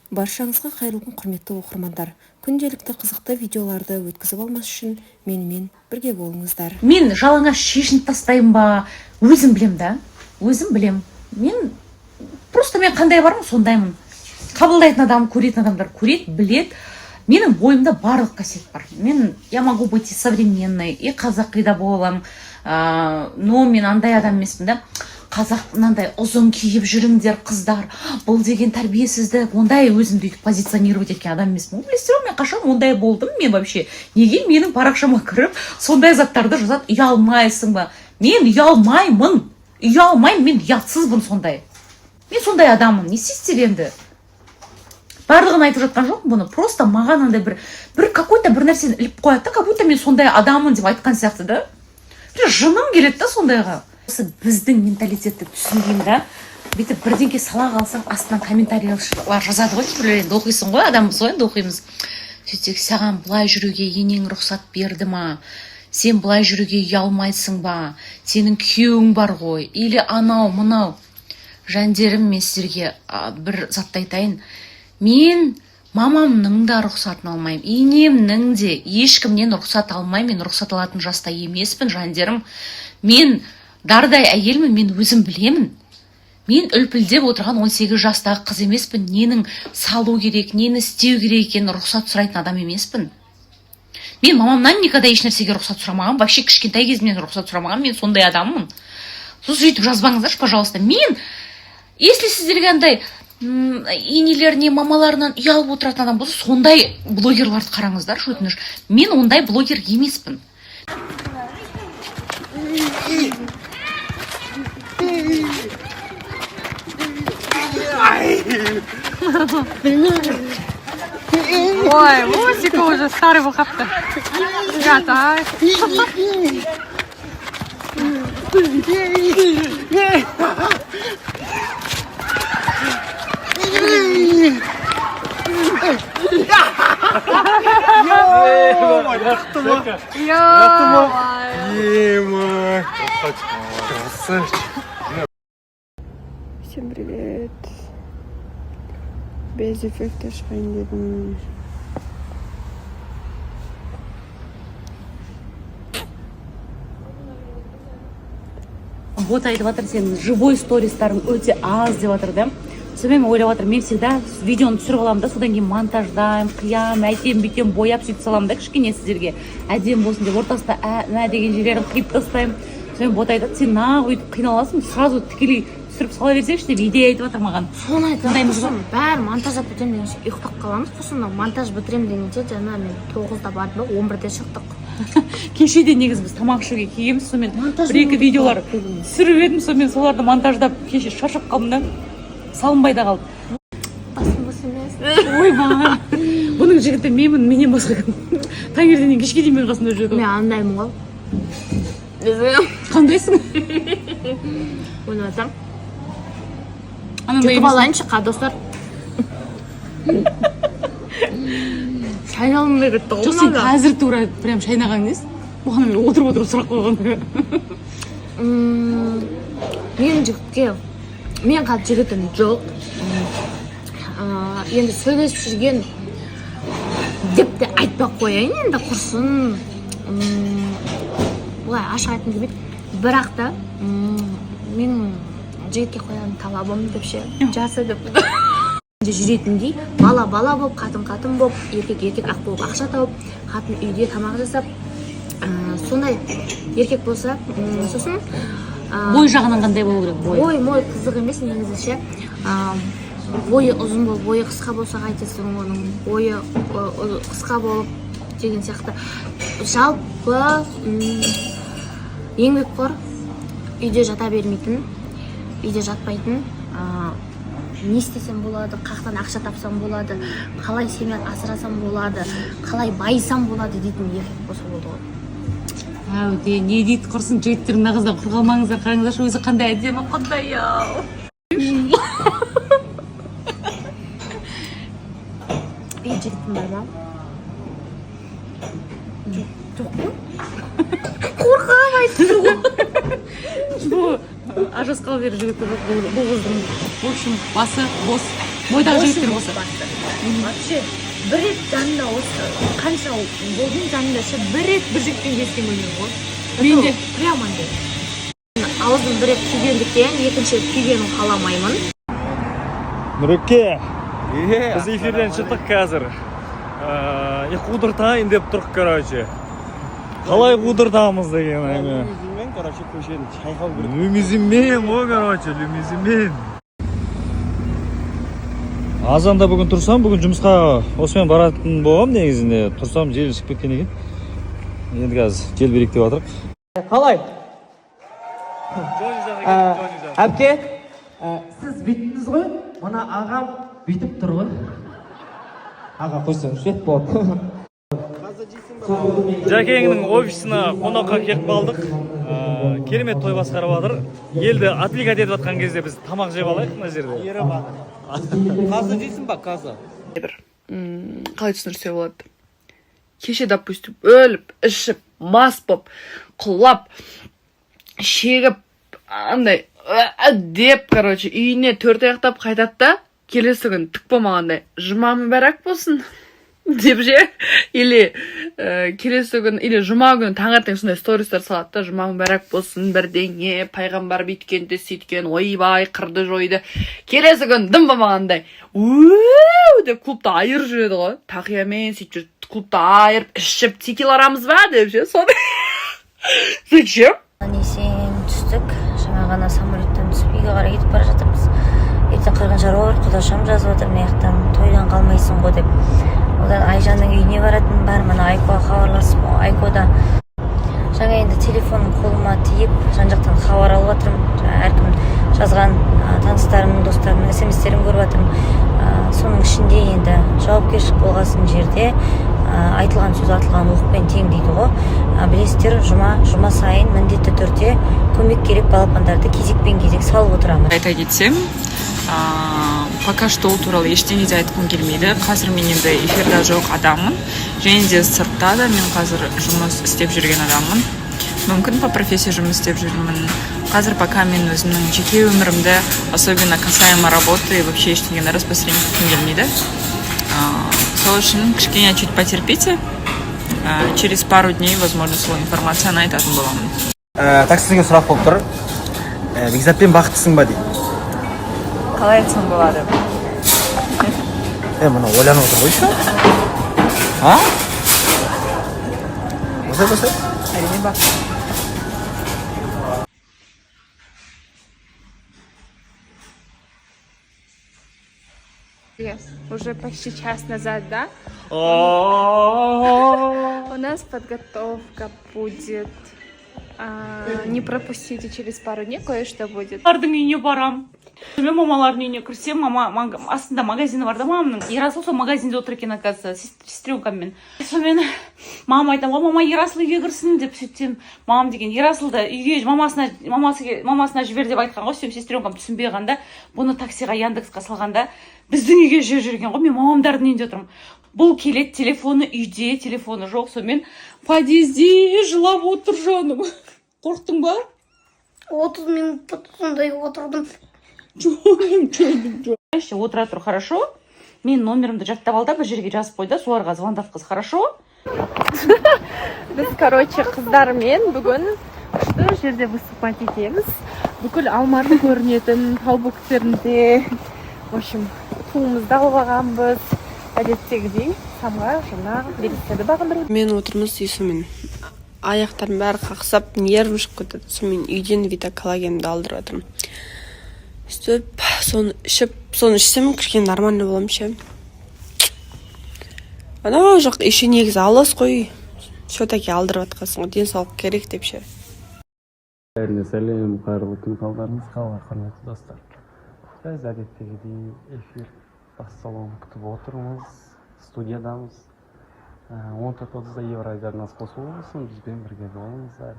Баршаңызға қайырлы күн, құрметті оқырмандар! Күнделікті қызықты видеоларды өткізіп алмас үшін менімен бірге болыңыздар. Мен жалаңаш шешініп тастаймын ба, өзім білем да, өзім білем. Мен просто, мен қандай бармын, сондаймын. Қабылдайтын адам, көретін адамдар көреді, біледі. Менің бойымда барлық қасиет бар. Мен, я могу быть и современной, и қазақи да бола аламын, но мен андай адам емеспін да. Қазақ мынандай ұзын киіп жүріңдер, қыздар, бұл деген тәрбиесіздік, ондай өзімді өйтіп позиционировать еткен адам емеспін ғой, білесіздер ғой. Мен қашан ондай болдым? Мен вообще, неге менің парақшама кіріп, сондай заттарды жазады? Ұялмайсың ба? Мен ұялмаймын, ұялмаймын, мен ұятсызбын сондай. Мен сондай адаммын, не істейсіздер енді? Барлығын айтып жатқан жоқпын бұны, просто маған андай бір какой-то бір нәрсені іліп қояды да, как будто мен сондай адаммын деп айтқан сияқты да. Бір жыным келеді да сондайға. Осы біздің менталитетті түсінбеймін да. Бүйтіп бірдеңке сала қалсаң, астынан комментарийлер жазады ғой кейбіреулер. Енді оқисың ғой, адамбыз ғой енді, оқимыз. Сөйтсек, саған былай жүруге енең рұқсат берді ма? Сен былай жүруге ұялмайсың ба? Сенің күйеуің бар ғой, или анау мынау. Жандерім, мен сіздерге бір затты айтайын: мен мамамның да рұқсатын алмаймын, енемнің де, ешкімнен рұқсат алмаймын. Мен рұқсат алатын жаста емеспін, жандерім. Мен дардай әйелмін, мен өзім білемін. Мен үлпілдеп отырған 18 жастағы қыз емеспін. Ненің салу керек, нені істеу керек екенін рұқсат сұрайтын адам емеспін. Мен мамамнан никогда еш нәрсеге рұқсат сұрамағанмын, вообще кішкентай кезімнен рұқсат сұрамағанмын. Мен сондай адаммын. Сосын сөйтіп жазбаңыздаршы, пожалуйста. Мен, если сіздерге андай енелеріне, мамаларынан ұялып отыратын адам болса, сондай блогерларды қараңыздаршы, өтініш. Мен ондай блогер емеспін. Ой, музыка уже старый болып қалыпты. Ұят-ай. Ё-моё. Красавчик. Всем привет. Без эффекта шығайын дедім. Вот айтып жатыр, сенің живой стористарың өте аз деп жатыр да. Сонымен мен ойлап жатырмын, мен всегда видеоны түсіріп аламын да, содан кейін монтаждаймын, қиямын, әйтем бүйтем, бояп, сөйтіп саламын да, кішкене сіздерге әдемі болсын деп, ортасында ә мә деген жерлерін қиып тастаймын. Сонымен Бота айтады: «Сен нағып өйтіп қиналасың, сразу тікелей түсіріп сала берсеңші», — деп идея айтып жатыр маған. Соны айтамын. Сондаймыз ғой. Сосын бәрі монтаждап бітемін дегенше, ұйықтап қаламыз. Сосын монтаж бітіремін дегенше, жаңа мен 9-да бардым да, 11-де шықтық. Кеше де негізі біз тамақ ішуге келгенбіз, сонымен Монтаж бір екі видеолар түсіріп едім, сонымен соларды монтаждап, кеше шаршап қалдым да, салынбай да қалды. Басым бос емес. Ойбай, бұның жігіті менмін, менен басқа кім? Таңертеңнен кешке дейін менің қасымда жүреді Мен ғой. андаймын ғой. Қандайсың? Ойлап жатырмын. Анандай Жұтып емес. алайыншы, қа, достар. Шайналмай кетті ғой Жоқ, сен мынада. қазір тура прям шайнаған несі? Бұған мен отырып отырып сұрақ қойған. Менің жігітке, мен қазір жігітім жоқ. Енді сөйлесіп жүрген деп те айтпай ақ қояйын енді, құрсын. Былай ашық айтқым келмейді, бірақ та менің жігітке қоятын талабым деп ше, жасы деп жүретіндей, бала бала болып, қатын қатын болып, еркек еркек ақ болып, ақша тауып, қатын үйде тамақ жасап, сондай еркек болса, сосын Бой жағынан қандай болу керек, бой? Бой мой қызық емес негізі ше. Бойы ұзын болып, бойы қысқа болса қайтесің, оның бойы қысқа болып деген сияқты. Жалпы еңбекқор, үйде жата бермейтін, үйде жатпайтын, не істесем болады, қаяқтан ақша тапсам болады, қалай семья асырасам болады, қалай байысам болады дейтін еркек болса болды ғой. Әуде, не дейді, құрсын. Жігіттер, мына қыздан құр қалмаңыздар. Қараңыздаршы, өзі қандай әдемі, құдай ау. Үй, жігітің бар ма? Жоқ қой, қорқамын айтып. Бұл ажырасқалы бері жігіті жоқ бұл қыздың. В общем, басы бос. Бойдақ жігіттер болса. Вообще бір рет жанында, осы қанша болдым жанында ше, бір рет бір жігітпен кездескен көрмеген ғой. Мен де. Прям андай аузым бір рет күйгендіктен, екінші рет күйгенін қаламаймын. Нұреке, біз эфирден шықтық қазір. Қудыртайын деп тұрық, короче. Қалай қудыртамыз деген әңгіме. Лимузинмен, короче, көшені шайқау керек. Лимузинмен ғой, короче, лимузинмен. Азанда бүгін тұрсам, бүгін жұмысқа осымен баратын болғам негізінде. Тұрсам, жел шығып кеткен екен. Енді қазір жел берейік деп жатырық. Қалай? Әпке, сіз бүйттіңіз ғой, мына ағам бүйтіп тұр ғой. Аға, қойсаңыз, свет болады. Жәкеңнің офисына қонаққа келіп қалдық. Керемет той басқарып жатыр. Елді отвлекать етіп жатқан кезде біз тамақ жеп алайық мына жерде. Қазы дейсің ба, қазы? Қалай түсіндірсе болады? Кеше, допустим, өліп ішіп, мас болып, құлап, шегіп, андай деп, короче, үйіне төрт аяқтап қайтады да, келесі күні түк болмағандай «Жұма мүбәрак болсын» деп ше, или келесі күн, или жұма күні таңертең сондай стористер салады да: «Жұма мүбәрак болсын», бірдеңе, пайғамбар бүйткен де сөйткен, ойбай, қырды жойды. Келесі күні дым болмағандай «Ууу» деп клубта айырып жүреді ғой, тақиямен сөйтіп жүреді клубта, айырып ішіп, «Текила арамыз ба?» деп ше. Сондай, зачем? Есен түстік, жаңа ғана самолеттен түсіп, үйге қарай кетіп бара жатырмыз. Ертең қырғын шаруа бар, құдашам жазып жатыр мына жақтан, «Тойдан қалмайсың ғой» деп. Одан Айжанның үйіне баратын бар. Мына Айкоға хабарласып, Айкода жаңа енді телефоным қолыма тиіп, жан жақтан хабар алып жатырмын. Жаңа әркім жазған, таныстарымның, достарымның СМСтерін көріп жатырмын. Соның ішінде енді жауапкершілік болғасын жерде айтылған сөз атылған оқпен тең дейді ғой. Білесіздер, жұма сайын міндетті түрде көмек керек балапандарды кезекпен кезек салып отырамын. Айта кетсем, пока что ол туралы ештеңе де айтқым келмейді. Қазір мен енді эфирда жоқ адаммын және де сыртта да мен қазір жұмыс істеп жүрген адаммын, мүмкін, по профессии жұмыс істеп жүрмін. Қазір пока мен өзімнің жеке өмірімді, особенно касаемо работы, вообще ештеңені распространять еткім келмейді. Сол үшін кішкене чуть потерпите. Через пару дней, возможно, сол информацияны айтатын боламын. Таксиге сұрақ болып тұр. Бекзатпен бақыттысың ба дейді. Қалай айтсам болады? Е, мына ойланып отыр ғой еще. А? Осылай, осылай. Әрине, бақытты. Уже почти час назад, да? У нас подготовка будет. Не пропустите, через пару дней кое-что будет. Мамалардың үйіне барам. Мен мамалардың үйіне кірсем, мама астында магазині бар да мамамның. Ерасыл сол магазинде отыр екен, оказывается, сестренкаммен. Сонымен мамама айтамын ғой: «Мама, Ерасыл үйге кірсін», — деп. Сөйтсем, мамам деген Ерасылды үйге мамасына жібер деп айтқан ғой. Сөйтсем, сестренкам түсінбей қалған да, бұны таксиға, Яндексқа салғанда біздің үйге жіберіп жіберген ғой. Мен мамамдардың үйінде отырмын, бұл келеді, телефоны үйде, телефоны жоқ. Сонымен подъезде жылап отыр. Жаным, қорықтың ба? 30 минут сондай отырдым. Жаным, жаным, жаным. Отыра тұр, хорошо? Менің номерімді жаттап ал да, бір жерге жазып қой да, соларға звондатқыз, хорошо? Біз, короче, қыздармен бүгін күшті жерде выступать етеміз. Бүкіл Алматы көрінетін тау бөктерінде. В общем, туымызды алып алғанбыз. Әдеттегідей самға жаңа белестерді бағындыру. Мен отырмыз и сонымен аяқтарым бәрі қақсап, нервім шығып кетеді. Сонымен үйден Вита коллагенді алдырып жатырмын. Сөйтіп соны ішіп, соны ішсем, кішкене нормально боламын ше. Анау жақ еще негізі алыс қой, все таки алдырып жатқансың ғой, денсаулық керек деп ше. Бәріне сәлем, қайырлы күн, қалдарыңыз қалай, құрметті достар? Біз әдеттегідей эфир басталуын күтіп отырмыз, студиядамыз. 14:30-да Евразия арнасы қосулы болсын, бізбен бірге болыңыздар.